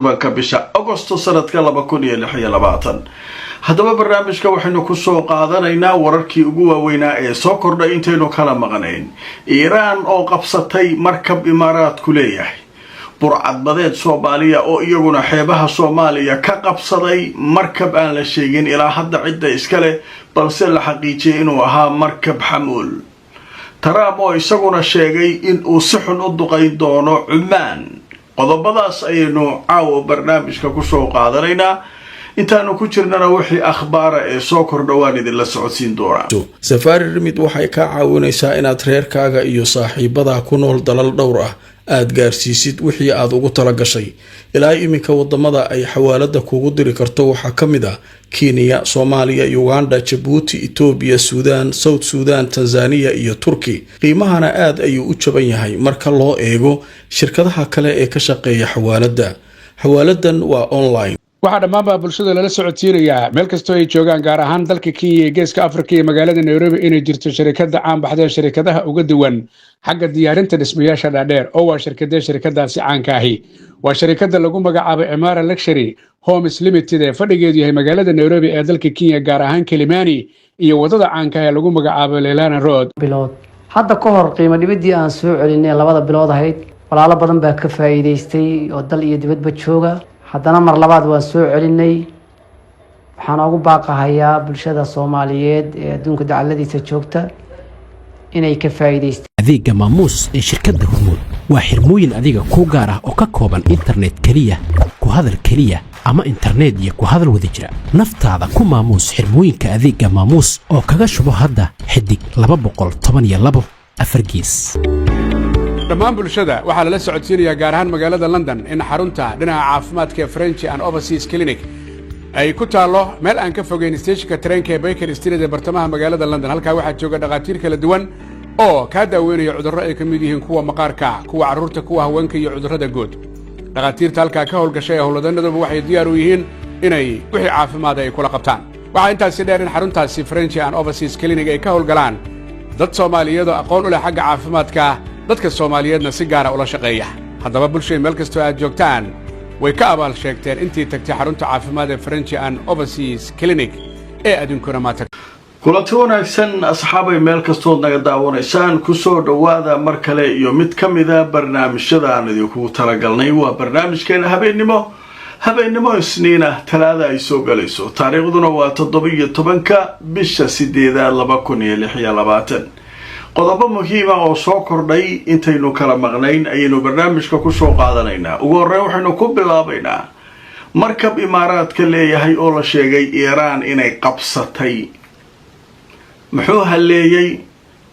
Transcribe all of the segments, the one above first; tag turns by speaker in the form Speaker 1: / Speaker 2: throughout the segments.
Speaker 1: Ka bisha Agosto sanadka 2026. Haddaba barnaamijka waxaynu kusoo qaadanaynaa wararkii ugu waaweynaa ee soo kordhay intaynu kala maqnayn: Iiraan oo qabsatay markab Imaaraadku leeyahay, burcadbadeed Soomaaliya oo iyaguna xeebaha Soomaaliya ka qabsaday markab aan la sheegin ilaa hadda cidda iska leh, balse la xaqiijiyay inuu ahaa markab xamuul, Trump oo isaguna sheegay in uu si xun u duqayn doono Cumaan. Qodobadaas ayaynu caawa barnaamijka kusoo qaadanaynaa. Intaanu ku jirnana wixii akhbaara ee soo kordha waan idinla socodsiin doonaa.
Speaker 2: Safari Remit waxay kaa caawinaysaa inaad reerkaaga iyo saaxiibadaa ku nool dalal dhowr ah aad gaarsiisid wixii aad ugu tala gashay. Ilaa iminka wadamada ay xawaalada kugu diri karto waxaa ka mid ah Kenya, Soomaaliya, Uganda, Jabuuti, Itoobiya, Suudaan, South Suudan, Tanzaniya iyo Turki. Qiimahana aad ayuu u jaban yahay marka loo eego shirkadaha kale ee ka shaqeeya xawaaladda. Xawaaladan waa online.
Speaker 3: Waxaa dhammaanbaa bulshada lala socodsiinayaa, meel kastoo ay joogaan, gaar ahaan dalka Kenya iyo Geeska Afrika iyo magaalada Nairobi, inay jirto sharikadda caan baxdee sharikadaha uga duwan xagga diyaarinta dhismayaasha dhaadheer. Oo waa shirkadee shirkadaasi caanka ahi? Waa sharikadda lagu magacaabo Cimara Luxury Homes Limited ee fadhigeedu yahay magaalada Nairobi ee dalka Kenya, gaar ahaan Kilimani iyo waddada caanka ee lagu magacaabo Lenana Road.
Speaker 4: Bilood hadda ka hor qiimo dhimidii aan soo celinay 2da bilood ahayd, walaalo badan baa ka faa'iidaystay oo dal iyo dibadba jooga. Haddana mar labaad waan soo celinay. Waxaan ugu baaqahayaa bulshada Soomaaliyeed ee adduunka dacaladiisa joogta inay ka faa'iidaystaan.
Speaker 5: Adeegga Maamuus ee shirkadda Hormuud waa xirmooyin adiga kuu gaar ah oo ka kooban internet keliya, ku hadal keliya ama internet iyo ku hadal wada jira. Naftaada ku maamuus xirmooyinka adeegga Maamuus oo kaga shubo hadda *212 4^.
Speaker 3: Dhammaan bulshada waxaa lala socodsiinayaa, gaar ahaan magaalada London, in xarunta dhinaca caafimaadka ee French and Overseas Clinic ay ku taallo meel aan ka fogeyn steeshinka tareenka ee Baker Street ee bartamaha magaalada London. Halkaa waxaa jooga dhakhaatiir kala duwan oo kaa daaweynaya cudurro ay ka mid yihiin kuwa maqaarka, kuwa carruurta, kuwa haweenka iyo cudurrada guud. Dhakhaatiirta halkaa ka howlgashay ee howlwadanaduba waxay diyaar u yihiin inay wixii caafimaada ay kula qabtaan. Waxaa intaasi dheer in xaruntaasi French and Overseas Clinic ay ka howlgalaan dad Soomaaliyeed oo aqoon u leh xagga caafimaadka, dadka Soomaaliyeedna si gaara ula shaqeeya. Haddaba bulshay, meel kastoo aad joogtaan, way ka abaal sheegteen intii tagtay xarunta caafimaad ee French and Overseas Clinic ee adinkuna maata.
Speaker 1: Kulanti wanaagsan, asxaabay, meel kastood naga daawanaysaan, kusoo dhowaada mar kale iyo mid ka mida barnaamijyada aan idinku talagalnay. Waa barnaamijkeena habeennimo, habeennimo Isniina, Talaada ay soo galayso, taariikhduna waa 17-ka bisha sideedaad 2026. Qodobo muhiima oo soo kordhay intaynu kala maqnayn ayaynu barnaamijka kusoo qaadanaynaa. Ugu horreyn waxaynu ku bilaabaynaa markab Imaaraadka leeyahay oo la sheegay Iiraan inay qabsatay. Muxuu halleeyey?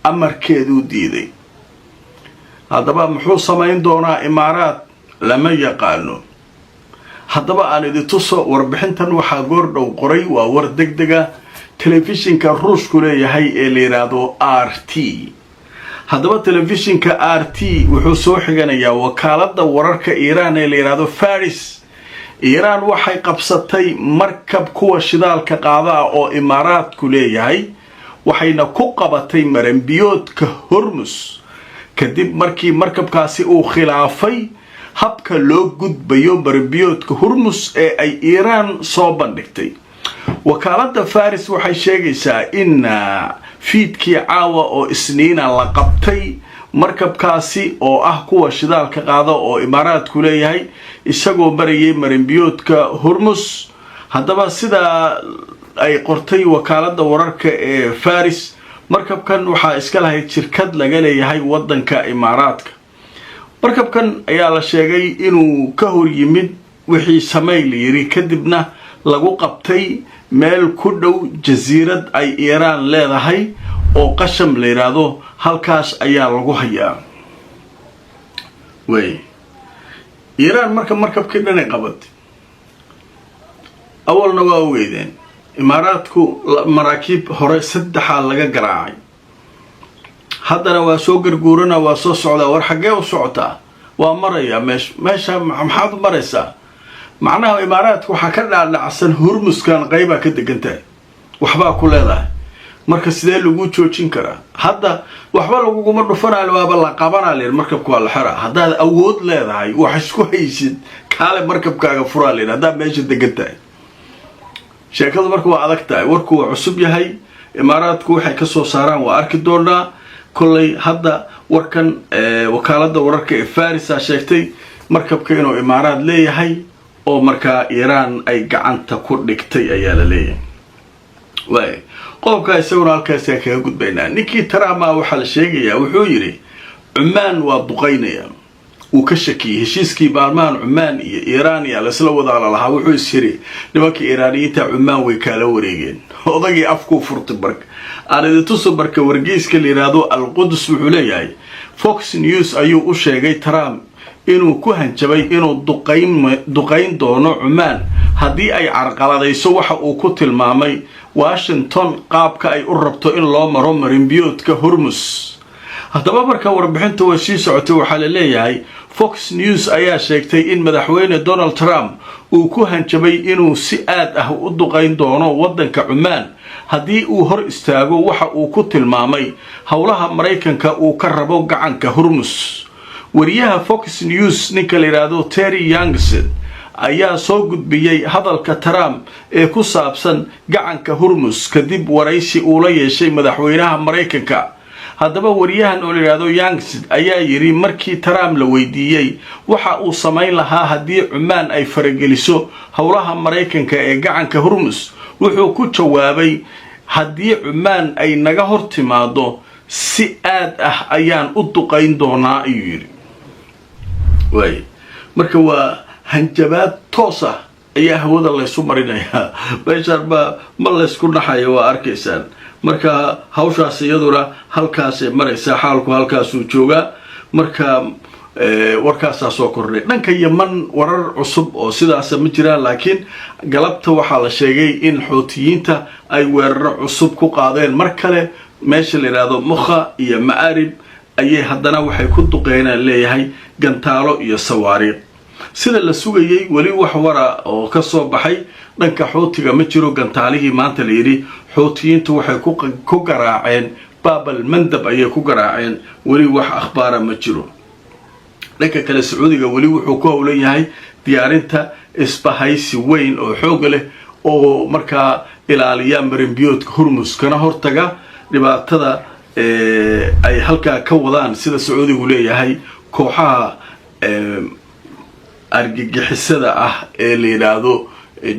Speaker 1: Amarkeeduu diiday. Haddaba muxuu samayn doonaa Imaaraad? Lama yaqaano. Haddaba aan idin tuso warbixintan. Waxaa goordhow qoray, waa war deg dega, telefishinka Ruushku leeyahay ee la yidhaahdo RT. Haddaba telefishinka RT wuxuu soo xiganayaa wakaaladda wararka Iiraan ee la yidhaahdo Faris. Iiraan waxay qabsatay markab kuwa shidaalka qaada ah oo Imaaraadku leeyahay, waxayna ku qabatay maranbiyoodka Hormus kadib markii markabkaasi uu khilaafay habka loo gudbayo maranbiyoodka Hormus ee ay Iiraan soo bandhigtay. Wakaaladda Faris waxay sheegaysaa in fiidkii caawa oo Isniina la qabtay markabkaasi oo ah kuwa shidaalka qaada oo Imaaraadku leeyahay, isagoo marayay marinbiyoodka Hormus. Haddaba sidaa ay qortay wakaaladda wararka ee Faris, markabkan waxaa iska lahayd shirkad laga leeyahay waddanka Imaaraadka. Markabkan ayaa la sheegay inuu ka hor yimid wixii samey la yiri, kadibna lagu qabtay meel ku dhow jasiirad ay Iiraan leedahay oo Qasham la yidhaahdo. Halkaas ayaa lagu hayaa. Wey Iiraan marka markabkii dhanay qabatay. Awalna waa ogeydeen, Imaaraadku maraakiib hore saddexaa laga garaacay, haddana waa soo garguurana, waa soo socdaa. War xaggee u socotaa? Waa marayaa meesha. Meesha maxaad u maraysaa? Macnaha Imaaraadka waxaa ka dhaadhacsan Hurmuskan qaybaa ka degan tahay, waxbaa ku leedahay. Marka sidee lagu joojin karaa? Hadda waxba laguguma dhufanaayo, waaba la qabanaa layidhi, markabka waa la xiraa. Haddaad awood leedahay, wax isku haysid, kaale markabkaaga furaa layidhi, haddaad meesha degan tahay. Sheekadu marka waa adag tahay, warku waa cusub yahay. Imaaraadku waxay kasoo saaraan waa arki doonaa. Kollay hadda warkan wakaalada wararka ee Farisa sheegtay markabka inuu Imaaraad leeyahay oo markaa Iiraan ay gacanta ku dhigtay ayaa la leeyahay. Waay, qodobkaa isaguna halkaasaan kaga gudbaynaa. Ninkii Trump waxaa la sheegayaa wuxuu yidhi Cumaan waa duqaynaya. Uu ka shakiyey heshiiskii maalmahan Cumaan iyo Iiraan iyo laisla wadaala lahaa. Wuxuu is yiri nimanka Iiraaniyiinta Cumaan way kaala wareegeen. Odagii afkuu furtay. Marka aan idin tuso marka wargeyska la yidhaahdo Alqudus wuxuu leeyahay Fox News ayuu u sheegay Trump inuu ku hanjabay inuu duqayn doono Cumaan haddii ay carqaladayso waxa uu ku tilmaamay Washington qaabka ay u rabto in loo maro marinbiyoodka Hormus. Haddaba marka warbixinta way sii socotay. Waxaa la leeyahay Fox News ayaa sheegtay in madaxweyne Donald Trump uu ku hanjabay inuu si aad ah u duqayn doono waddanka Cumaan haddii uu hor istaago waxa uu ku tilmaamay howlaha Maraykanka uu ka rabo gacanka Hormus. Wariyaha Fox News, ninka la yidhaahdo Terry Yangson, ayaa soo gudbiyey hadalka Trump ee ku saabsan gacanka Hormus kadib waraysi uu la yeeshay madaxweynaha Maraykanka. Haddaba wariyahan oo la yidhaahdo Yangsid ayaa yidhi markii Trump la weydiiyey waxa uu samayn lahaa haddii Cumaan ay farageliso howlaha Maraykanka ee gacanka Hormus, wuxuu ku jawaabay: "Haddii Cumaan ay naga hor timaado, si aad ah ayaan u duqayn doonaa," ayuu yidhi. Waay, marka waa hanjabaad toos ah ayaa hawada laysu marinayaa meeshaan. Ma laysku dhaxayo, waa arkaysaan. Marka hawshaas iyaduna halkaasay maraysaa, xaalku halkaasuu joogaa. Marka warkaasaa soo kordhay. Dhanka Yeman warar cusub oo sidaasa ma jiraan, laakiin galabta waxaa la sheegay in Xuutiyiinta ay weeraro cusub ku qaadeen mar kale meesha la yidhaahdo Mukha iyo Ma'arib. Ayay haddana waxay ku duqeynaan leeyahay gantaalo iyo sawaariikh. Sida la sugayay, weli wax wara oo kasoo baxay dhanka Xuutiga ma jiro. Gantaalihii maanta la yidhi Xuutiyiintu waxay ku garaaceen Baabal Mandab ayay ku garaaceen, weli wax akhbaara ma jiro. Dhanka kale, Sacuudiga weli wuxuu ku howlan yahay diyaarinta isbahaysi weyn oo xooga leh oo markaa ilaaliya marinbiyoodka Hormus, kana hortaga dhibaatada ay halkaa ka wadaan, sida Sacuudigu leeyahay, kooxaha argagixisada ah ee la yidhaahdo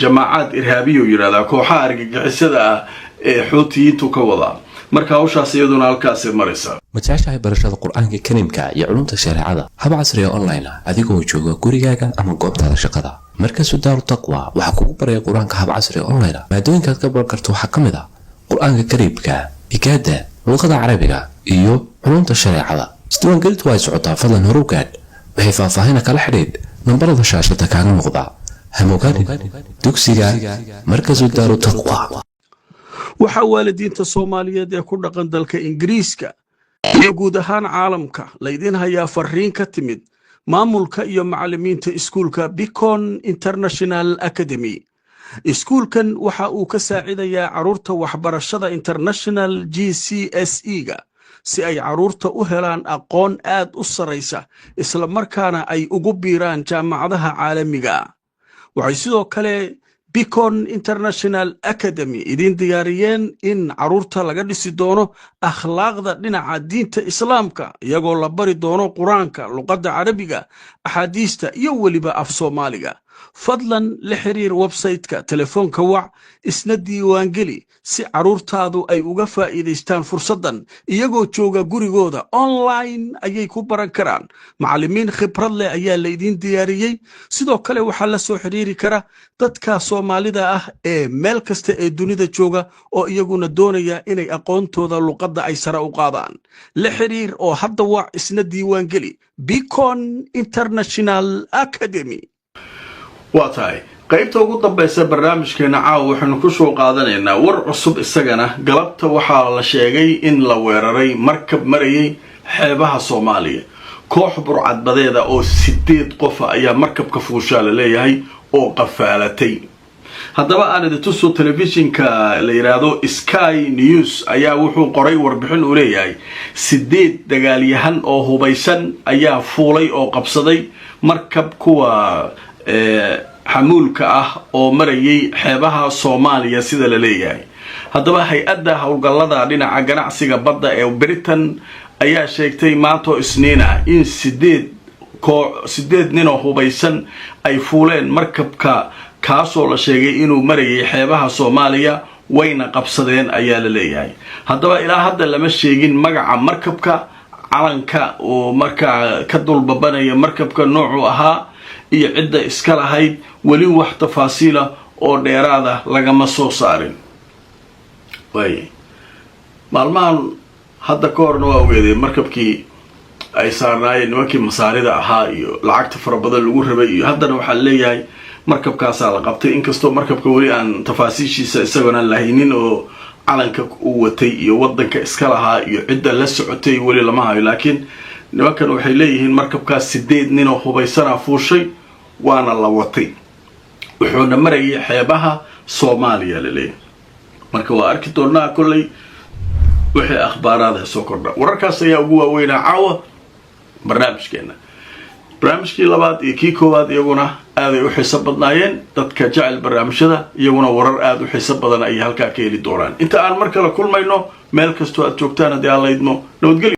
Speaker 1: jamaacaad irhaabiya u yidhahdaa, kooxaha argagixisada ah ee Xuutiyiintu ka wadaa. Marka hawshaas iyaduna halkaasay maraysaa.
Speaker 6: Ma jeceshahay barashada Qur-aanka Kariimka iyo culumta shareecada hab casriga online ah, adigoo jooga gurigaaga ama goobtaada shaqada? Markasu Daaru Taqwa waxaa kugu baraya Qur-aanka hab casriga online ah. Maadooyinkaad ka baran karto waxaa ka mid ah Qur-aanka Kariimka, higaada, luqada Carabiga iyo culumta shareecada. Isdiiwaangelintu ay socotaa, fadlan horuw gaadh. Waxay faahfaahina kala xidhiidh nambarada shaashada kaaga muuqda. Hamogaadhin dugsiga Markasu Daaru Taqwa.
Speaker 1: Waxaa waalidiinta Soomaaliyeed ee ku dhaqan dalka Ingiriiska iyo guud ahaan caalamka laydin hayaa fariin ka timid maamulka iyo macallimiinta iskuulka Bicon International Academy. Iskuulkan waxa uu ka saacidayaa carruurta waxbarashada International GCSE-ga si ay carruurta u helaan aqoon aad u sarraysa, isla markaana ay ugu biiraan jaamacadaha caalamiga. Waxay sidoo kale Bicon International Academy idiin diyaariyeen in carruurta laga dhisi doono akhlaaqda dhinaca diinta Islaamka, iyagoo la bari doono Qur-aanka, luqadda Carabiga, axaadiista iyo weliba af Soomaaliga. Fadlan la xiriir website-ka, telefoonka wac, isna diiwaangeli si carruurtaadu ay uga faa'iidaystaan fursaddan. Iyagoo jooga gurigooda online ayay ku baran karaan. Macallimiin khibrad leh ayaa laydiin diyaariyey. Sidoo kale waxaa la soo xiriiri kara dadka Soomaalida ah ee meel kasta ee dunida jooga oo iyaguna doonaya inay aqoontooda luqadda ay sare u qaadaan. La xiriir oo hadda wac, isna diiwaangeli Bicon International Academy. Waa tahay, qaybta ugu dambaysa barnaamijkeena caawa waxaynu ku soo qaadanaynaa war cusub isagana. Galabta waxaa la sheegay in la weeraray markab marayay xeebaha Soomaaliya. Koox burcadbadeeda oo sideed qofa ayaa markabka fuushaa la leeyahay oo qafaalatay. Haddaba aan idintuso, telefishinka la yidhaahdo Sky News ayaa wuxuu qoray warbixin uu leeyahay 8 dagaalyahan oo hubaysan ayaa fuulay oo qabsaday markab kuwa xamuulka ah oo marayay xeebaha Soomaaliya, sida la leeyahay. Haddaba hay-adda howlgallada dhinaca ganacsiga badda ee Britain ayaa sheegtay maantoo Isniin ah in 8 nin oo hubaysan ay fuuleen markabka, kaasoo la sheegay inuu marayay xeebaha Soomaaliya, wayna qabsadeen ayaa la leeyahay. Haddaba ilaa hadda lama sheegin magaca markabka, calanka oo markaa ka dulbabanaya markabka, noocu ahaa iyo cidda iska lahayd. Weli wax tafaasiila oo dheeraada lagama soo saarin. Waay maalmahan hadda ka horna waa ogeedee markabkii ay saarnaayeen nimankii Masaarida ahaa iyo lacagta fara badan lagu rabay, iyo haddana waxaa leeyahay markabkaasaa la qabtay, inkastoo markabka weli aan tafaasiishiisa isagoona lahaynin oo calanka uu watay iyo wadanka iska lahaa iyo cidda la socotay weli lama hayo. Laakiin nimankan waxay leeyihiin markabkaas 8 nin oo hubaysanaa fuushay, waana la watay, wuxuuna marayay xeebaha Soomaaliya laleeyahay. Marka waa arki doonaa kolley wixii akhbaaraada soo kordha. Wararkaas ayaa ugu waaweynaa caawa barnaamijkeena. Barnaamijkii labaad iyo kii koowaad iyaguna aaday u xiiso badnaayeen. Dadka jecel barnaamijyada iyaguna warar aada u xiiso badan ayay halkaa ka heli doonaan. Inta aan mar kale kulmayno, meel kastoo aad joogtaan, haddii aan laydmo, nabadgelyo.